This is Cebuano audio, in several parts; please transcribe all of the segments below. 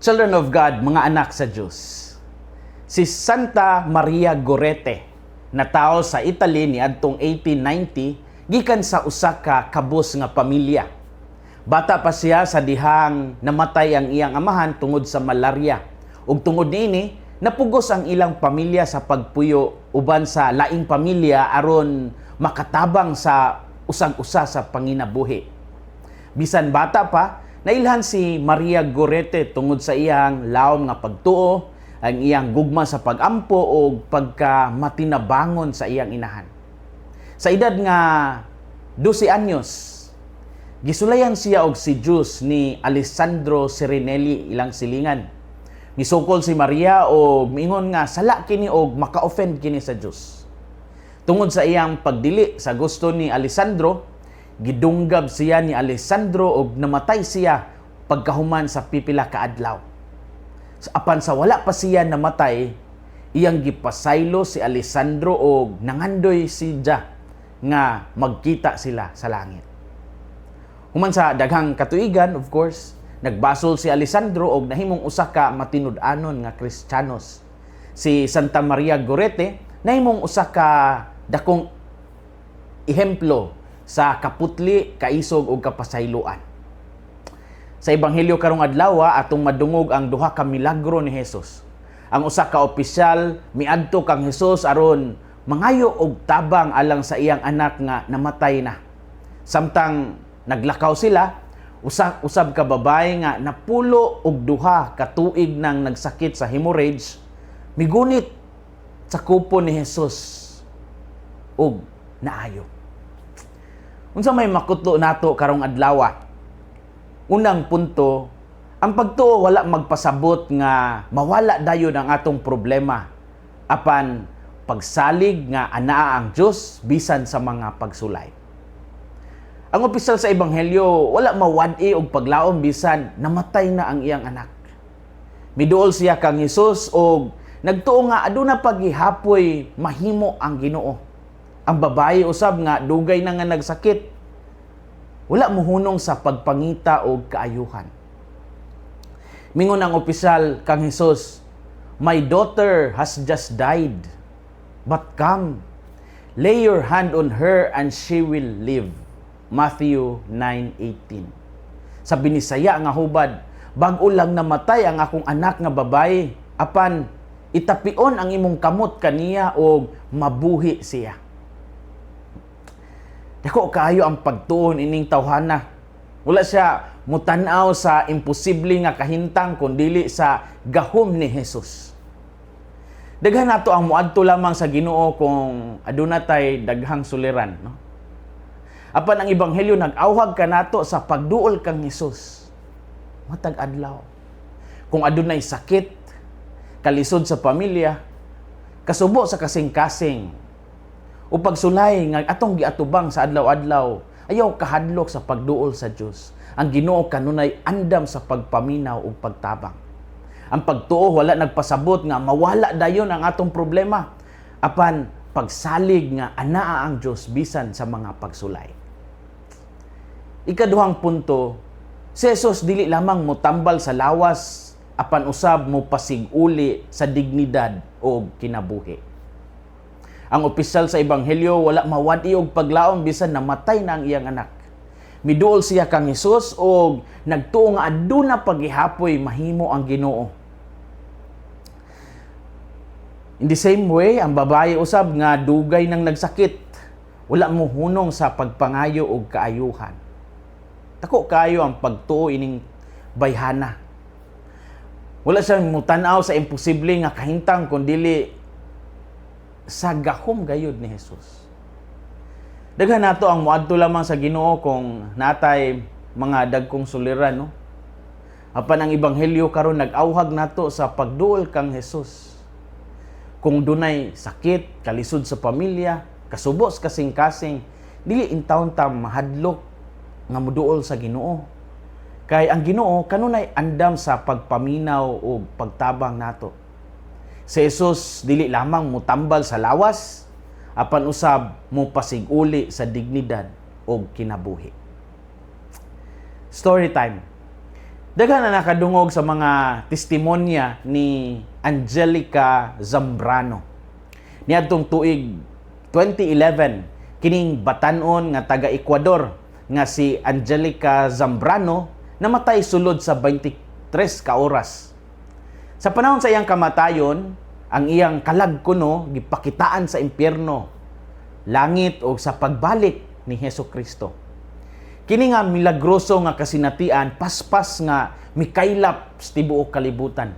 Children of God, mga anak sa Diyos. Si Santa Maria Goretti, natawo sa Italy niadtong 1890 gikan sa usa ka kabus nga pamilya. Bata pa siya sa dihang namatay ang iyang amahan tungod sa malaria. Ug tungod niini, napugos ang ilang pamilya sa pagpuyo uban sa laing pamilya aron makatabang sa usag-usa sa panginabuhi. Bisan bata pa, nailhan si Maria Goretti tungod sa iyang lawom nga pagtuo, ang iyang gugma sa pagampo o pagka matinabangon sa iyang inahan. Sa edad nga 12 anyos, gisulayan siya og si-seduce ni Alessandro Serenelli, ilang silingan. Misukol si Maria og miingon nga sala kini og maka-offend kini sa Dios. Tungod sa iyang pagdili sa gusto ni Alessandro, gidunggab siya ni Alessandro og namatay siya pagkahuman sa pipila ka adlaw. Apan sa wala pa siya namatay, iyang gipasaylo si Alessandro og nangandoy siya nga magkita sila sa langit. Human sa daghang katuigan, of course, nagbasol si Alessandro og nahimong usa ka matinud-anon nga Kristiyanos. Si Santa Maria Goretti nahimong usa ka dakong ehemplo sa kaputli, kaisog ug kapasayloan. Sa Ebanghelyo karong adlaw, atong madungog ang duha ka milagro ni Jesus. Ang usa ka opisyal miadto kang Hesus aron mangayo og tabang alang sa iyang anak nga namatay na. Samtang naglakaw sila, usa usab ka babae nga 12 ka tuig nang nagsakit sa hemorrhage, migunit sa kupo ni Jesus ug naayo. Unsa may makutlo nato karong adlaw? Unang punto, ang pagtuo wala magpasabot nga mawala dayon ang atong problema. Apan pagsalig nga anaa ang Dios bisan sa mga pagsulay. Ang opisyal sa ebanghelyo wala mawad-i og paglaom bisan namatay na ang iyang anak. Miduol siya kang Hesus og nagtuo nga aduna paghihapoy mahimo ang Ginoo. Ang babae usab nga dugay na nga nagsakit, wala mohunong sa pagpangita og kaayuhan. Mingon ang opisyal kang Hesus, "My daughter has just died, but come, lay your hand on her and she will live." Matthew 9:18. Sa Binisaya nga hubad, "Bag-o lang namatay ang akong anak nga babae, apan itapion ang imong kamot kaniya og mabuhi siya." Dako kaayo ang pagtuon ining tawhana. Wala siya mutan-aw sa imposible nga kahintang kundili sa gahom ni Jesus. Daghan nato ang muadto lamang sa Ginoo kung aduna tay daghang suliran, no? Apan ang ebanghelyo nag-awhag kanato sa pagduol kang Hesus matag adlaw. Kung adunay sakit, kalisod sa pamilya, kasubo sa kasing-kasing, o pagsulay nga atong giatubang sa adlaw-adlaw, ayaw kahadlok sa pagduol sa Dios. Ang Ginoo kanunay andam sa pagpaminaw ug pagtabang. Ang pagtuo wala nagpasabot nga mawala dayon ang atong problema. Apan pagsalig nga anaa ang Dios bisan sa mga pagsulay. Ikaduhang punto, si Jesus dili lamang motambal sa lawas apan usab mo pasig-uli sa dignidad o kinabuhi. Ang opisyal sa ebanghelyo wala mawad-i og paglaom bisan namatay na ang iyang anak. Miduol siya kang Hesus og nagtuo nga aduna paghihapoy mahimo ang Ginoo. In the same way, ang babae usab nga dugay nang nagsakit, wala mo hunong sa pagpangayo og kaayuhan. Dako kaayo ang pagtuo ining bayhana. Wala siya mutan-aw sa imposible nga kahintang kundili sa gahom gayud ni Jesus. Daghan nato ang muadto lamang sa Ginoo kung natay mga dagkong suliran, no? Apan ang ebanghelyo karon nag-awhag nato sa pagduol kang Jesus. Kung dunay sakit, kalisod sa pamilya, kasubo sa kasing-kasing, dili intawon ta mahadlok nga muduol sa Ginoo. Kay ang Ginoo kanunay andam sa pagpaminaw o pagtabang nato. Si Jesus dili lamang mutambal sa lawas, apan usab mo pasig-uli sa dignidad o kinabuhi. Story time. Daghan na nakadungog sa mga testimonya ni Angelica Zambrano. Niadtong tuig 2011, kining batanon nga taga Ecuador nga si Angelica Zambrano namatay sulod sa 23 ka oras. Sa panahon sa iyang kamatayon, ang iyang kalag kuno gipakitaan sa impyerno, langit o sa pagbalik ni Heso Kristo. Kini nga milagroso nga kasinatian paspas nga mikaylap sa tibuok kalibutan.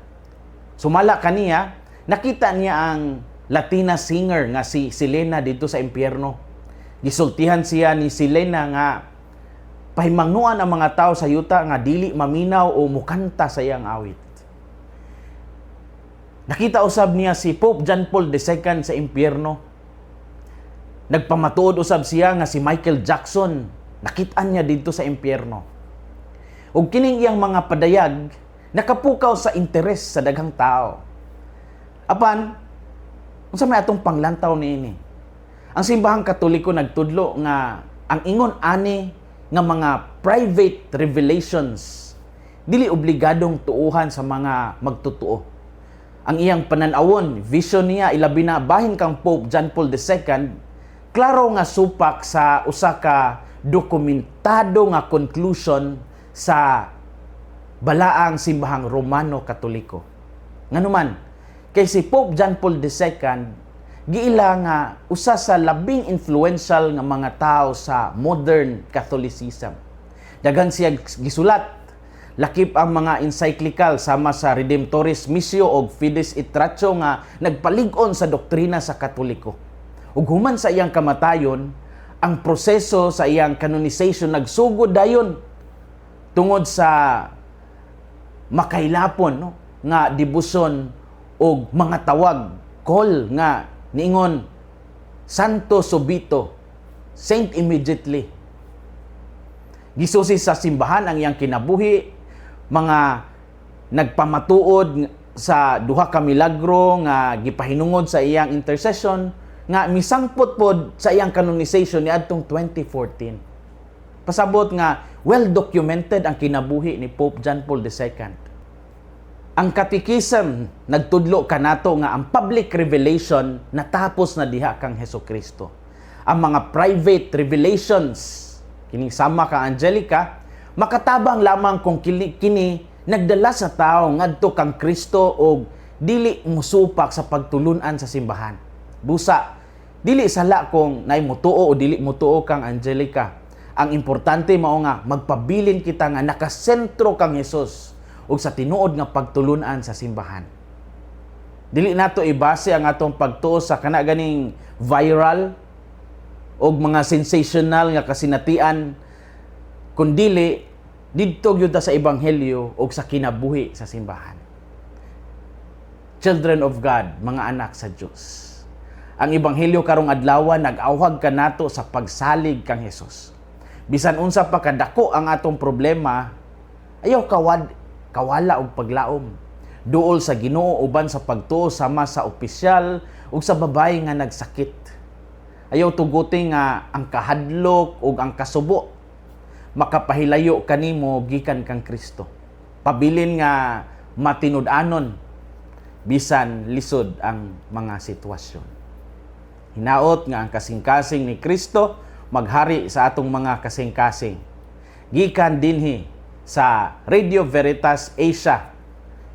Sumala kaniya, nakita niya ang Latina singer nga si Selena dito sa impyerno. Gisultihan siya ni Selena nga pahimangnuan ang mga tao sa yuta nga dili maminaw o mukanta sa iyang awit. Nakita usab niya si Pope John Paul II sa impyerno. Nagpamatuod usab siya nga si Michael Jackson nakitaan niya dito sa impyerno. Ug kining iyang mga padayag nakapukaw sa interes sa daghang tao. Apan, unsa may atong panglantaw niini? Ang Simbahang Katoliko nagtudlo nga ang ingon ani nga mga private revelations dili obligadong tuuhan sa mga magtutuo. Ang iyang pananawon, vision niya, ilabi na bahin kang Pope John Paul II, klaro nga supak sa usa ka dokumentado nga conclusion sa Balaang Simbahang Romano Katoliko. Nganuman, kay si Pope John Paul II giila nga usa sa labing influential nga mga tao sa modern Catholicism. Daghan siya gisulat, lakip ang mga encyclical sama sa Redemptoris Missio og Fides et Ratio nga nagpalig-on sa doktrina sa Katoliko. Ug human sa iyang kamatayon, ang proseso sa iyang canonization nagsugod dayon tungod sa makailapon, no, nga debosyon og mga tawag, call nga niingon "Santo subito", saint immediately. Gisusi sa simbahan ang iyang kinabuhi, mga nagpamatuod sa duha ka milagro nga gipahinungod sa iyang intercession nga misangpot pod sa iyang canonization niadtong 2014. Pasabot nga well documented ang kinabuhi ni Pope John Paul II. Ang Catechism nagtudlo kanato nga ang public revelation natapos na diha kang Heso Kristo. Ang mga private revelations kining sama ka Angelica makatabang lamang kung kini nagdala sa tao ngadto kang Kristo og dili musupak sa pagtulunan sa simbahan. Busa dili sala kung naay mutuo o dili mutuo kang Angelica. Ang importante mao nga magpabilin kita nga nakasentro kang Hesus ug sa tinuod nga pagtulunan sa simbahan. Dili nato ibase ang atong pagtuo sa kana ganing viral og mga sensational nga kasinatian, kundili didto gyud ta sa ebanghelyo ug sa kinabuhi sa simbahan. Children of God, mga anak sa Dios. Ang ebanghelyo karong adlaw nag-awhag kanato sa pagsalig kang Hesus. Bisan unsa pa kadako ang atong problema, ayaw kawala og paglaom. Duol sa Ginoo uban sa pagtuo sama sa opisyal ug sa babayi nga nagsakit. Ayaw tuguti nga ang kahadlok ug ang kasubo makapahilayo kanimo gikan kang Kristo. Pabilin nga matinud-anon bisan lisod ang mga sitwasyon. Hinaot nga ang kasing-kasing ni Kristo maghari sa atong mga kasing-kasing. Gikan dinhi sa Radio Veritas Asia,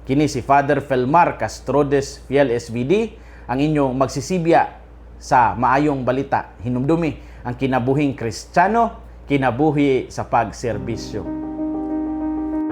kini si Father Felmar Castrodes Fiel SVD, ang inyong magsisibya sa maayong balita. Hinumdumi ang kinabuhing Kristiyano, kinabuhi sa pagserbisyo.